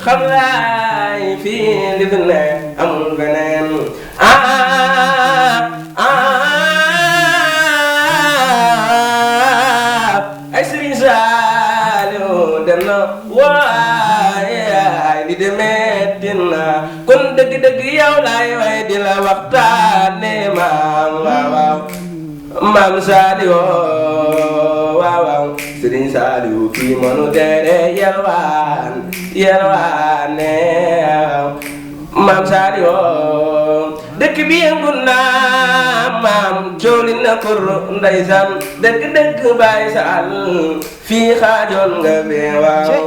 xam laay fii li fi ne amul beneen ay Sëriñ Saliou dem na waaye ay li gi de metti na kon dëgg-dëgg yow laay way di la waxtaane maam waaw waaw maam Sadio waaw waaw Sëriñ Saaliw kii mënu tere yelwaan yelwaane maam Sadio dëkk bi yëngu naa maam cooli na kur ndeysaan dëgg-dëgg Baay Saal fii xaajoon nga bee waaw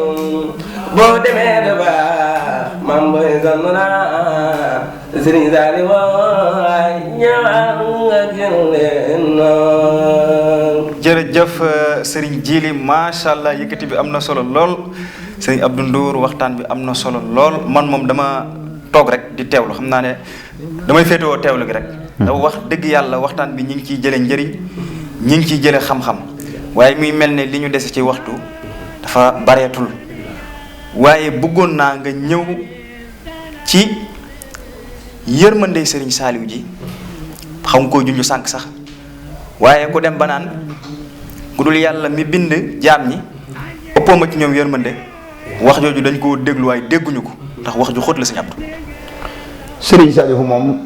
boo demee da baax maam boy sonn naa Sëriñ Saaliw waay ñëwal nga génn jërëjëf Serigne Djily macha allah yëkkati bi am na solo lool Serigne Abdou Ndour waxtaan bi am na solo lool man moom dama toog rek di teewlu xam naa ne damay féetewoo teewlu gi rek. da wax dëgg yàlla waxtaan bi ñu ngi ciy jëlee njëriñ ñu ngi ciy jëlee xam-xam waaye muy mel ne li ñu dese ci waxtu dafa bareetul waaye bëggoon naa nga ñëw ci yërmande Serigne Saliou ji xam nga koo junj sànq sax waaye ku dem ba naan ku dul yàlla mi bind jaam ñi ëppoo ma ci ñoom yërmande wax jooju dañ koo déglu waaye dégguñu ko ndax wax ju xóot la Serigne Abdou. Serigne Saliou moom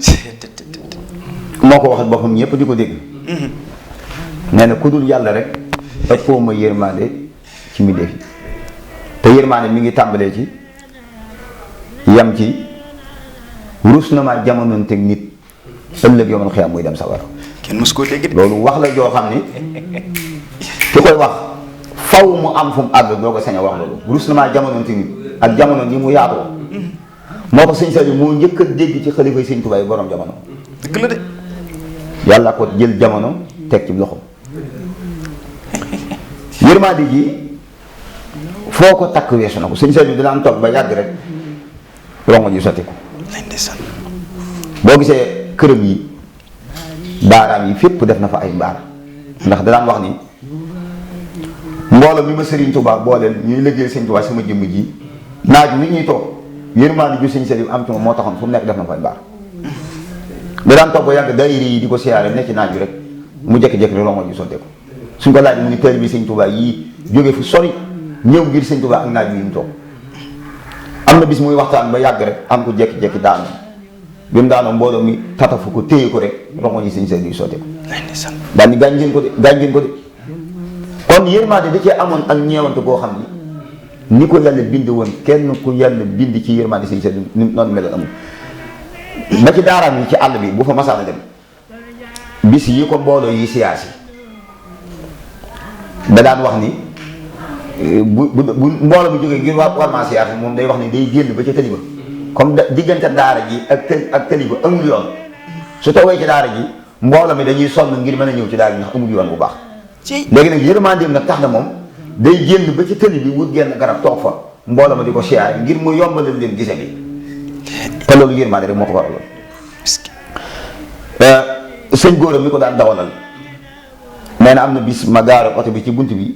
moo ko waxal boppam ñëpp di ko dégg. nee na ku dul yàlla rek ëppoo ma yërmande ci mbindeef yi te yërmande mi ngi tàmbalee ci yam ci rus na maa jamonoon teg nit ëllëg yomal xiyam muy dem sawar. kenn mës koo dégg loolu wax la joo xam ni ki koy wax faw mu am fu mu àgg doo ko sañ a wax loolu rus na maa jamonoon teg nit ak jamono ni mu yaatoo moo tax sëñ Saliou moo njëkk a dégg ci xalifa yi sëñ Tuubaa yi borom jamono. dëgg la de. yàlla ko jël jamono teg ci loxo yërmande ji foo ko takk weesu na ko sëñ Saliou dinaan toog ba yàgg rek rongo ji sotti ko boo gisee këram yi daaraam yi fépp def na fa ay mbaar ndax danaan wax ni mbooloo mi ma Sëriñ Tuubaa booleel ñuy liggéey sëñ Tuubaa sama jëmm ji naaj wi ñuy toog yërmande ju sëñ Saliou am ci moom moo taxoon fu mu nekk def na fa ay mbaar da daan toog ba yàgg daayira yi di ko siyaare nekk ci naaj bi rek mu jékki-jékki rek rongo ji sotti ko suñ ko laaj mu ni teel bi sëñ Tuubaa yii jóge fu sori ñëw ngir sëñ Tuubaa ak naaj wi ñu toog am na bis muy waxtaan ba yàgg rek am ko jékki-jékki daanu bi mu daanoo mbooloo mi tatafu ko téye ko rek rongo ji sëñ Saliou sotti ko daal ni gaañ ngeen ko de gaañ ngeen ko de kon yërmande da cee amoon ak ñeewante koo xam ni ko yàlla bind woon kenn ku yàlla bind ci yërmande sëñ Saliou noonu mel amul ba ci daaraam yi ci àll bi bu fa masaana dem bis yi ko mbooloo yi siyaasi da daan wax ni bu mbooloo mi jógee ngir war maa siyaasi moom day wax ni day génn ba ca tëli ba comme diggante daara ji ak tëli ba amul yoon su toogee ci daara ji mbooloo mi dañuy sonn ngir mën a ñëw ci daara ji ndax amul yoon bu baax léegi nag yërmandeem nag tax na moom day génn ba ci tëli bi wut genn garab toog fa mbooloo ma di ko siyaare ngir mu yombalal leen gise bi te loolu yërmande rek moo ko waraloon sëñ góor mi ko daan dawalal nee na am na bis ma gaare oto bi ci bunt bi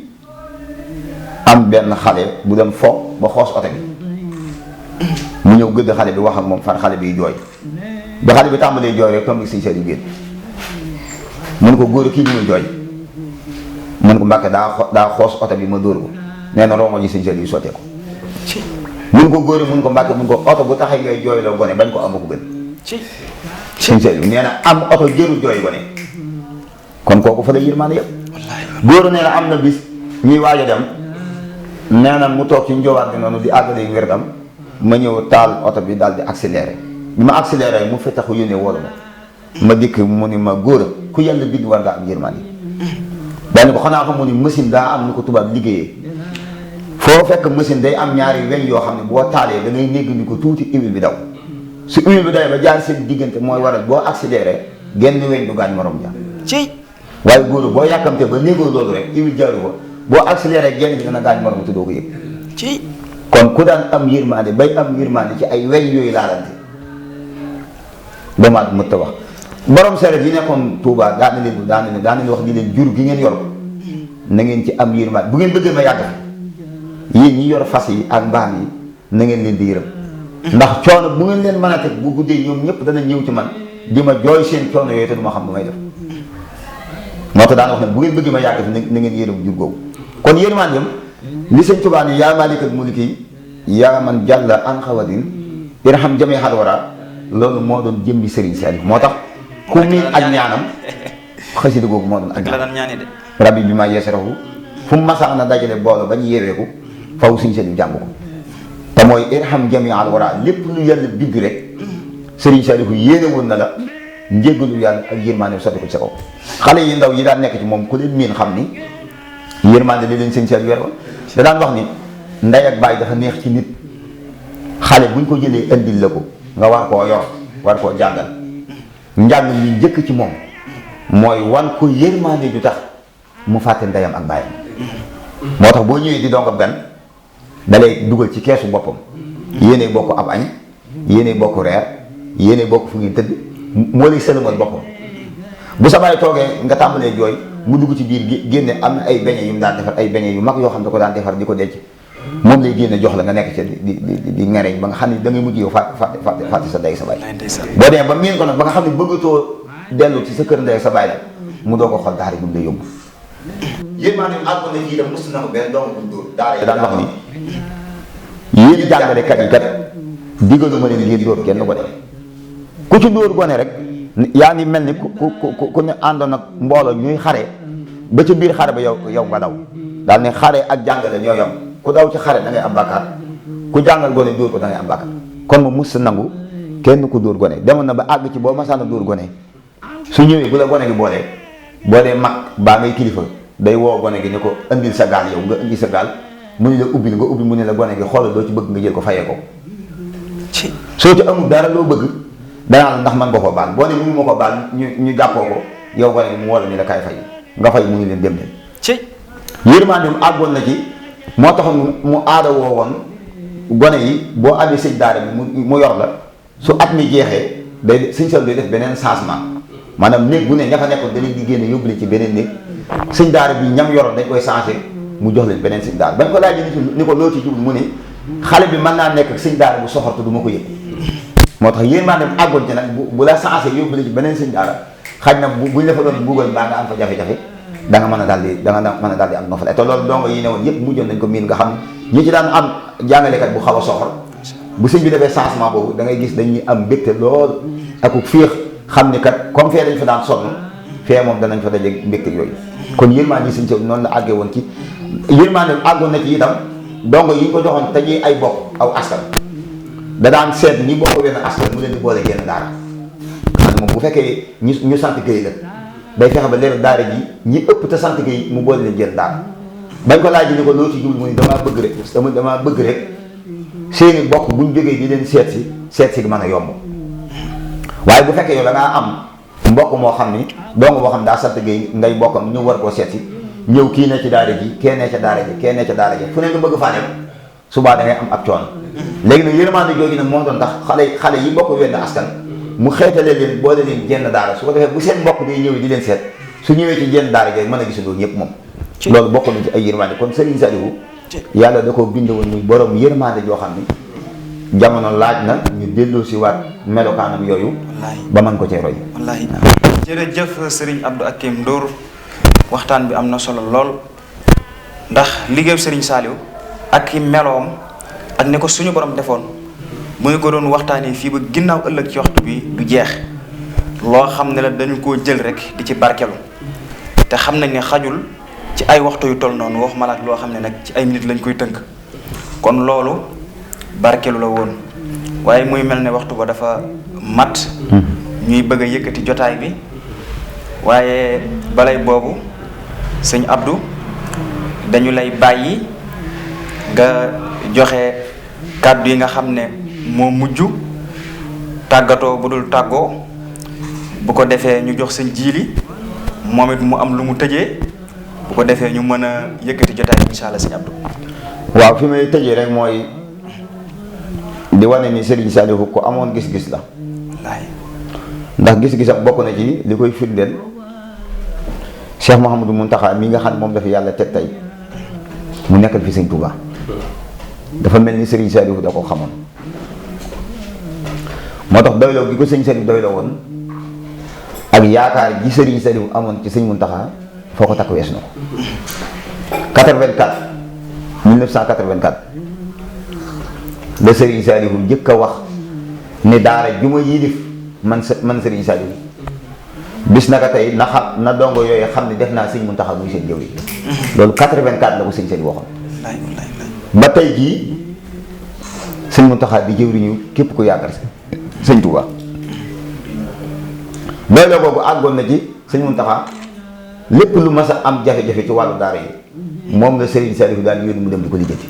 am benn xale bu dem fo ba xoos oto bi mu ñëw gëdd xale bi wax ak moom far xale bi jooy ba xale bi tàmbalee jooy rek tomb sëñ Saliou génn mun ko góor kii bi muy jooy mun ko Mbàkke daa xoos oto bi ma dóor ko nee na rongo ji sëñ Saliou sottee ko mun ko góor mun ko Mbàkke mun ko oto bu taxee ngay jooy la gone bañ ko am ko gën sëñ Saliou nee na am oto jëru jooy gone kon kooku fa la yërmande yëpp góor nee na am na bis ñuy waaj a dem nee na mu toog ci njowaat bi noonu di àggale wérdam ma ñëw taal oto bi daal di accéléré bi ma accéléré mu fettaxu yónnee wolu ma dikk mu ni ma góor a ku yàlla bind war nga am yërmande daane ko xanaa xam mu ni machine daa am nu ko tubaab liggéeyee foo fekk machine day am ñaari weñ yoo xam ne boo taalee da ngay négg ni ko tuuti huile bi daw su huile bi dawee ba jaar seen diggante mooy waral boo accéléré genn weñ du gaañ morom ja waaye góor boo yàkkamte ba néegoo loolu rek huile jaaru ko boo accéléré genn bi dana gaañ morom te doo ko yëg kon ku daan am yërmande bay am yërmande ci ay weñ yooyu laalante doomaat mëtt a wax borom sareet yi nekkoon Touba daan na leen wax ni leen jur gi ngeen yor na ngeen ci am yërmande bu ngeen bëggee ma yàgg yéen ñi yor fas yi ak mbaam yi na ngeen leen di yërëm ndax coono bu ngeen leen mën a teg bu guddee ñoom ñëpp dana ñëw ci man di ma jooy seen coono yooyu te du ma xam lu may def moo tax daan wax ne bu ngeen bëggee ma yàgg na ngeen yërëm jur googu kon yërmandeem li sëñ Tuubaa ni yaa maalikal mulki yaa man jàlla an xawadin irham jami xal wara loolu moo doon jëmbi Serigne Saliou moo tax ku miin ak ñaanam xasida googu moo doon ak la daan ñaani de rabbi bi maa yeesarahu fu mu masaan na dajale boolo ba ñu yeeweeku faw Serigne Saliou jàng ko te mooy irham jami al wara lépp lu yàlla bind rek Serigne Saliou yéene woon na la njéggalu yàlla ak yërmande sotti ko ci sa kaw xale yi ndaw yi daan nekk ci moom ku leen miin xam ni yërmande li leen Serigne Saliou yor da daan wax ni ndey ak baay dafa neex ci nit xale buñ ko jëlee indil la ko nga war koo yor war koo jàngal njàng li njëkk ci moom mooy wan ko yërmande ju tax mu fàtte ndeyam ak baayam moo tax boo ñëwee di dongab gan da lay dugal ci keesu boppam yéene bokk ab añ yéene bokk reer yéene bokk fu ngeen tëdd moo lay sëlëmal boppam bu sa baay toogee nga tàmbalee jooy mu dugg ci biir génne am na ay beñe yu mu daan defar ay beñe yu mag yoo xam ne ko daan defar di ko denc moom lay génne jox la nga nekk ci di ngareñ ba nga xam ne da ngay mujj yow fàtte sa ndey sa baay boo demee ba miin ko nag ba nga xam ne bëggatoo dellu ci sa kër ndey sa baay la mu doo ko xool daara bu mu lay yóbbu yéen maa ne àggoon na fii dem mos na ko benn doomu buñ dóor daara daan wax ni yéen jàngalekat yi kat digalu ma leen ngeen dóor kenn ko def ku ci dóor gone rek yaa ngi mel ni ku ne àndoon ak mbooloo ñuy xare ba ca biir xare ba yow nga daw daal ne xare ak jàngale ñoo yam ku daw ci xare da ngay am bàkkaar ku jàngal gone dóor ko da ngay am bàkkaar kon ma mus sa nangu kenn ku dóor gone demoon na ba àgg ci boo masaana dóor gone su ñëwee bu la gone gi boo dee mag baa ngay kilifa day woo gone gi ni ko indil sa gaal yow nga indi sa gaal mu ni la ubbil nga ubbi mu ne la gone gi xoolal doo ci bëgg nga jël ko fayee ko soo ci amul dara loo bëgg danaa la ndax man nga ko baal boo ne mënu ma ko baal ñu jàppoo ko yow gone gi mu woo la ni la kaay fay nga fay mu ngi leen dem leen yërmandeem àggoon na ci moo taxoon mu aada woo woon gone yi boo amee sëñ daara bi mu yor la su at mi jeexee day sëñ Saliou day def beneen changement maanaam néeg bu ne ña fa nekkoon da leen di génne yóbbu leen ci beneen néeg sëñ daara bi ñam yoroon dañ koy changé mu jox leen beneen sëñ daara bañ ko laajee ni ko loo ci jublu mu ne xale bi mën naa nekk ak sëñ daara bu soxortu du ma ko yëg moo tax yéen maa dem àggoon ci nag bu la changé yóbbu leen ci beneen sëñ daara xaj na buñ la fa doon buggal baa nga am fa jafe-jafe da nga mën a daal di am nofale te loolu dongo yi ne woon yëpp mujjoon nañ ko miin nga xam ne ñi ci daan am jàngalekat bu xaw a soxor bu sëñ bi defee changement boobu da ngay gis dañuy am mbégte lool ak féex xam ni kat comme fee dañ fa daan sonn fee moom danañ fa daje mbégte yooyu kon yërmande sëñ Saliou noonu la àggee woon ci yërmande àggoon na ci itam dongo yi ñu ko joxoon te ñuy ay bokk aw askan da daan seet ñi bokk wenn askan mu leen di boole génn daara xam ne moom bu fekkee ñu sant Guèye la day fexe ba leeral daara ji ñi ëpp te sant Guèye mu boole leen génn daara bañ ko laaj ni ko loo ci jublu mu ni damaa bëgg rek seeni bokk buñ jógee di leen seet si mën a yomb waaye bu fekkee yow da ngaa am mbokk moo xam ni dong boo xam daa sant Guèye ngay bokkam ñu war koo seet si ñëw kii ne ci daara ji kee ne ca daara ji kee ne ca daara ji fu ne nga bëgg faa dem subaa da ngay am ab coono léegi nag yërmande jooju nag moo doon tax xale yi bokk wenn askan mu xeetale leen boole leen jenn daara su ko defee bu seen mbokk day ñëwee di leen seet su ñëwee ci jenn daara jooju mën a gisandoo ñëpp moom loolu bokk nañ ci ay yërmande kon Serigne Saliou yàlla da ko bind woon muy borom yërmande joo xam ni jamono laaj na ñu delloo si waat melokaanam yooyu ba mën ko cee roy wallaahi jërëjëf Serigne Abdou Hakim Ndour waxtaan bi am na solo lool ndax liggéeyu Serigne Saliou ak i meloom ak ni ko suñu borom defoon mu ngi ko doon waxtaanee fii ba ginnaaw ëllëg ci waxtu bi du jeex loo xam ne la dañu koo jël rek di ci barkelu te xam nañ ne xajul ci ay waxtu yu toll noonu waxuma la ak loo xam ne nag ci ay minutes lañ koy tënk kon loolu barkelu la woon waaye muy mel ne waxtu ba dafa mat ñuy bëgg a yëkkati jotaay bi waaye balay boobu sëñ Abdou dañu lay bàyyi nga joxe kàddu yi nga xam ne moo mujj tàggatoo bu dul tàggoo bu ko defee ñu jox sëñ Jiili moom it mu am lu mu tëjee bu ko defee ñu mën a yëkkati jotaay bi incha allah sëñ Abdou. waaw fi may tëjee rek mooy di wane ni Serigne Saliou ko amoon gis-gis la ndax gis-gisam bokk na ci li koy firndeel Cheikh Mouhamadou Mountakha mi nga xam ne moom dafa yàlla teg tey mu nekkal fi sëñ Touba dafa mel ni Serigne Saliou da ko xamoon moo tax doyloo gi ko sëñ Saliou doyloo woon ak yaakaar ji Serigne Saliou amoon ci sëñ Mountakha foo ko takk wees na ko 1984 la Serigne Saliou njëkk a wax ni daara ju ma yilif man Serigne Saliou bis naka tey na dongo yooyu xam ne def naa sëñ Muntaxa muy seen jëwriñ loolu 84 la ko sëñ Saliou waxoon ba tey jii sëñ Muntaxa di jëwriñu képp ku yaakaar sëñ Touba doole boobu àggoon na ci sëñ Muntaxa lépp lu mas a am jafe-jafe ci wàllu daara yi moom la Serigne Saliou daal yónni mu dem di ko lijjanti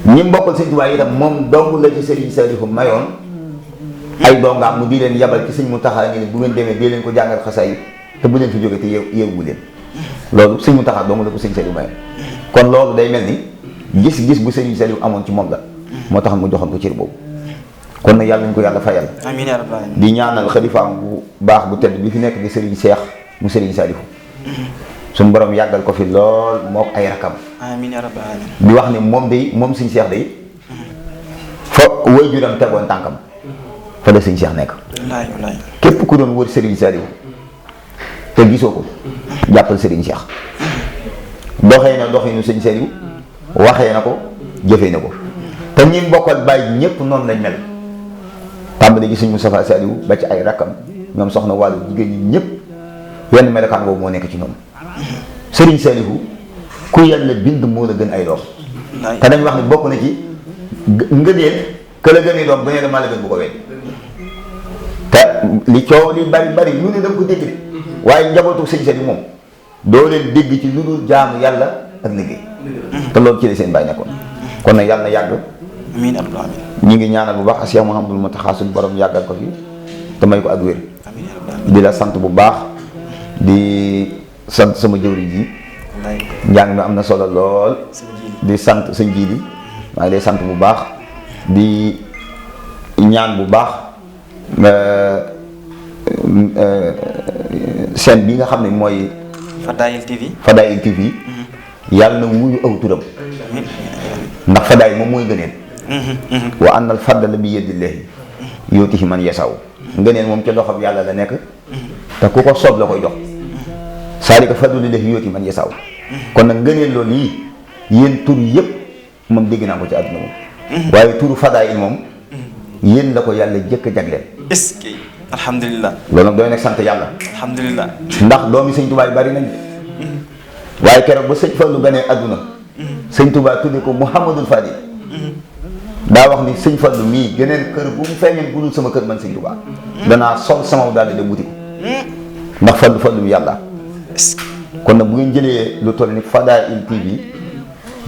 ñi mbokkal sëñ Touba itam moom dong la ci Serigne Saliou mayoon ay dongaam mu di leen yabal ci sëñ Muntaxa ni bu ngeen demee dee leen ko jàngal xasaay te bu leen fi jóge te yeewu leen loolu sëñ Muntaxa dong la ko sëñ Saliou mayoon kon loolu day mel ni gis-gis bu Serigne Saliou amoon ci moom la moo tax mu joxoon ko cër boobu kon nag yàlla nañu ko yàlla fayal amiin yaa rabbal aalamiin di ñaanal xalifaam bu baax bu tedd bi fi nekk di Serigne Cheikh mu Serigne Saliou suñu borom yàggal ko fi lool moo ay rakam amiin yaa rabbal aalamiin di wax ne moom Serigne Cheikh day fa waajuram tegoon tànkam fa la Serigne Cheikh nekk wallaay wallaay képp ku doon wër Serigne Saliou te gisoo ko jàppal Serigne Cheikh doxee na doxinu Serigne Saliou waxee na ko jëfee na ko te ñi mbokkal bàyyi ñépp noonu lañ mel tàmbali gi sëñ Moustapha Saliou ba ci ay rakkam ñoom soxna wàllu jigéen ñi ñëpp wenn melokaan boobu moo nekk ci ñoom Serigne Saliou ku yàlla bind moo la gën ay doom te dañ wax ne bokk na ci ngëneel que la gën ay doom gënee la maa la gën bu ko wet te li coow li bari lu ne danga ko dégg de waaye njabootu sëñ Saliou moom doo leen dégg ci lu dul jaamu yàlla ak liggéey te loolu ci la seen bàyyi nekkoon kon nag yàlla na yàgg amiin amiin ñi ngi ñaanal bu baax a Cheikh Mouhamadoul Mountakha suñu borom yàggal ko fi te may ko ak wér di la sant bu baax di sant sama jëwriñ ji njàng mi am na solo lool di sant sëñ Jiili maa ngi lay sant bu baax di ñaan bu baax chaîne bi nga xam ne mooy Fadaïl TV yàlla na wuyu aw turam ndax Fadaïl moom mooy ngëneel wa annal fadla bi yadillahi yuutihi man yasaw ngëneel moom ca loxoom yàlla la nekk te ku ko soob la koy jox saalika fadlullahi yuutihi man yasaw kon nag ngëneel loolu yi yéen tur yëpp moom dégg naa ko ci àdduna moom waaye turu Fadaïl moom yéen la ko yàlla jëkk a jagleel est-ce que alhamdulilah loolu nag doy nag sant yàlla alhamdulilah ndax doomi sëñ Tuubaa yi bari nañ waaye keroog ba sëñ Fallu ganee àdduna sëñ Tuubaa tudde ko Mouhamadul Fadil daa wax ni sëñ Fallu mii geneen kër bu mu feeñeen bu dul sama kër man sëñ Tuubaa danaa sol sama daal di dem wuti ko ndax fallu yàlla kon nag bu ngeen jëlee lu toll ni Fadaïl TV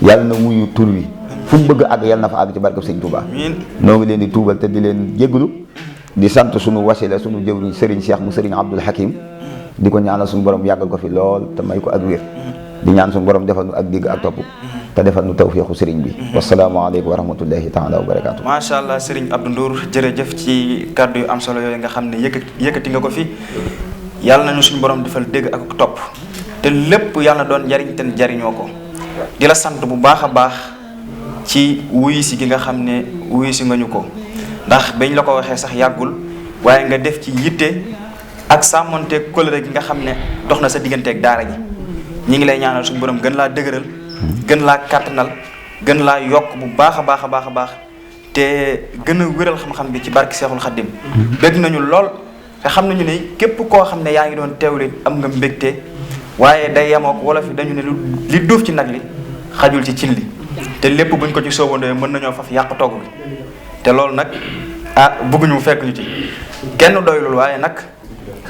yàlla na wuyu tur wi fu mu bëgg àgg yàlla na fa àgg ci barkab sëñ Tuubaa noo ngi leen di tuubal te di leen jégalu di sant sunu wasila sunu jëwriñ Serigne Cheikh mu Serigne Abdoul Hakim di ko ñaanal suñu borom yàggal ko fi lool te may ko ak wér di ñaan suñu borom defal nu ak digg ak topp te defal nu tawfiixu Serigne bi wasalaamaaleykum wa rahmatullahi taala wa barakaatu. macha allah Serigne Abdou Ndour jërëjëf ci kàddu yu am solo yooyu nga xam ne yëkkati nga ko fi yàlla nañu suñu borom defal dégg ak topp te lépp yàlla doon njariñ te jariñoo ko di la sant bu baax a baax ci wuyu si gi nga xam ne wuyu si nga ñu ko ndax bañ la ko waxee sax yàggul waaye nga def ci yitte ak sàmmonteeg kóllëre gi nga xam ne dox na sa digganteeg daara ji ñi ngi lay ñaanal suñu borom gën laa dëgëral gën laa kàttanal gën laa yokk bu baax a baax a baax a baax te gën a wéral xam-xam bi ci barki Seexul Xaddim bëgg nañu lool te xam nañu ne képp koo xam ne yaa ngi doon teewle am nga mbégte waaye day yemook wala fi dañu ne li duuf ci nag li xajul ci cin li te lépp buñ ko ci soobandoo mën nañoo faf yàq togg bi te loolu nag bëgguñu mu fekk ñu ci kenn doylul waaye nag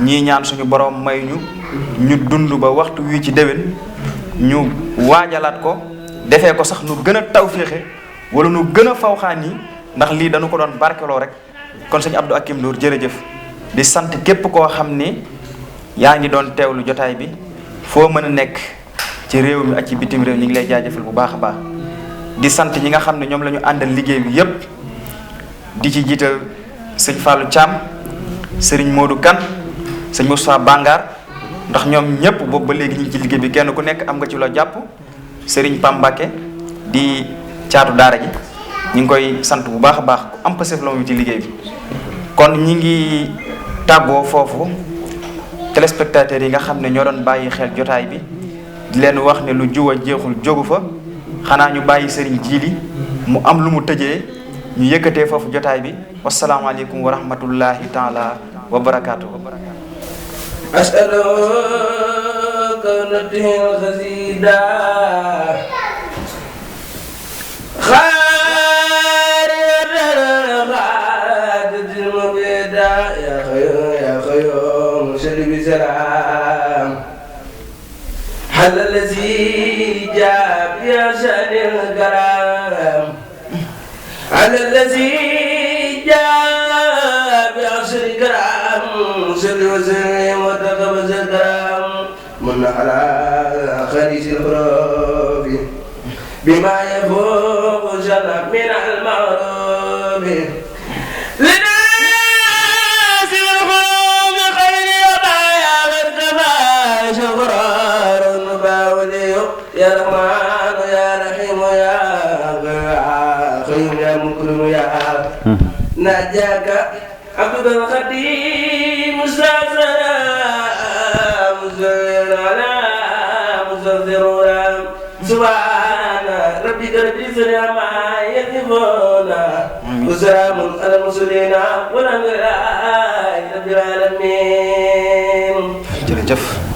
ñii ñaan suñu borom may ñu dund ba waxtu wi ci déwén ñu waajalaat ko defee ko sax nu gën a tawféexe wala nu gën a fawxaan yi ndax lii dañu ko doon barkeloo rek kon sëñ Abdou Hakim Ndour jërëjëf di sant képp koo xam ni yaa ngi doon teewlu jotaay bi foo mën a nekk ci réew mi ak ci bitim réew ñu ngi lay jaajëfal bu baax a baax di sant ñi nga xam ne ñoom la ñu àndal liggéey bi yépp di ci jiital sëñ Fallou Thiam sëriñ Modou Kane sëñ Moussa Bangar ndax ñoom ñëpp boobu ba léegi ñu ngi ci liggéey bi kenn ku nekk am nga ci loo jàpp sëriñ Pambake di caatu daara ji ñu ngi koy sant bu baax a baax ku am pasif la moom ci liggéey bi kon ñi ngi tàggoo foofu téléspectateurs yi nga xam ne ñoo doon bàyyi xel jotaay bi di leen wax ne lu juwa jeexul jógu fa xanaa ñu bàyyi sëriñ Jili mu am lu mu tëjee ñu yëkkatee foofu jotaay bi wasalaamaaleykum wa rahmatullahi taala wa barakaatu. كونته الخزيدة خالد المبيدة يا خيوم شرب سلام حل الذي جاب يا شان الكرام على الذي جاب يا شان الكرام سل وسلم وتقبل الكرام من على خريج الحروف بما يفوق جنب من المعروف لناس الحروف خير يضايا والكفا شغرار باولي يا رحمن يا رحيم يا خيم يا مكرم يا نجاك عبد الخديم مستعزنا سبحان ربك رب العزة عما يصفون وسلام على المرسلين والحمد لله رب العالمين. jërëjëf.